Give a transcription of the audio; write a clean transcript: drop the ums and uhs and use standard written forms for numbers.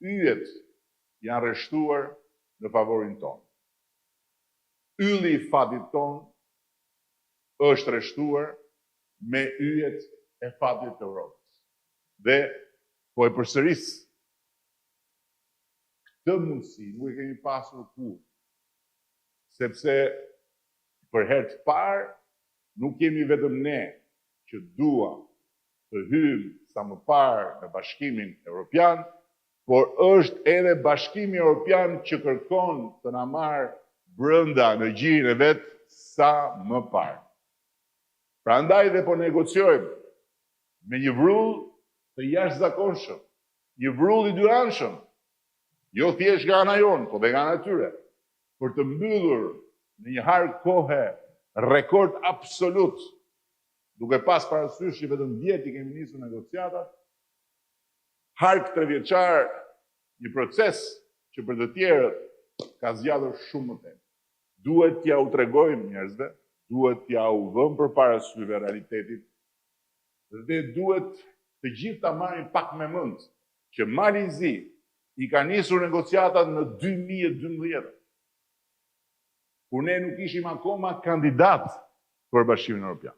Yjet janë rreshtuar në favorin tonë. Ylli i fatit tonë është rreshtuar me yjet e fatit të Europës. Dhe po e përsëris, këtë mundësi nuk e kemi pasur kurrë, sepse për herë të parë nuk jemi vetëm ne që duam të hyjmë sa më parë në Bashkimin Europian, por është edhe Bashkimi Europian që kërkon të na marrë brenda në gjirin e vet sa më parë. Prandaj dhe po negociojmë me një vrull të jashtëzakonshëm, një vrull i dyanshëm, jo thjesht nga ana jonë, po dhe nga ana e tyre, për të mbyllur në një hark kohe rekord absolut, duke pas parasysh që vetëm vjet i kemi nisur negociatat, hark trevjeçar, një proces që për të tjerët ka zgjatur shumë më tepër. Duhet t'jua tregojmë njerëzve, duhet t'jua vëmë përpara syve realitetit dhe duhet të gjithë ta marrin pak me mend që Mali i Zi i ka nisur negociatat në 2012, kur ne nuk ishim akoma kandidat për Bashkimin Evropian.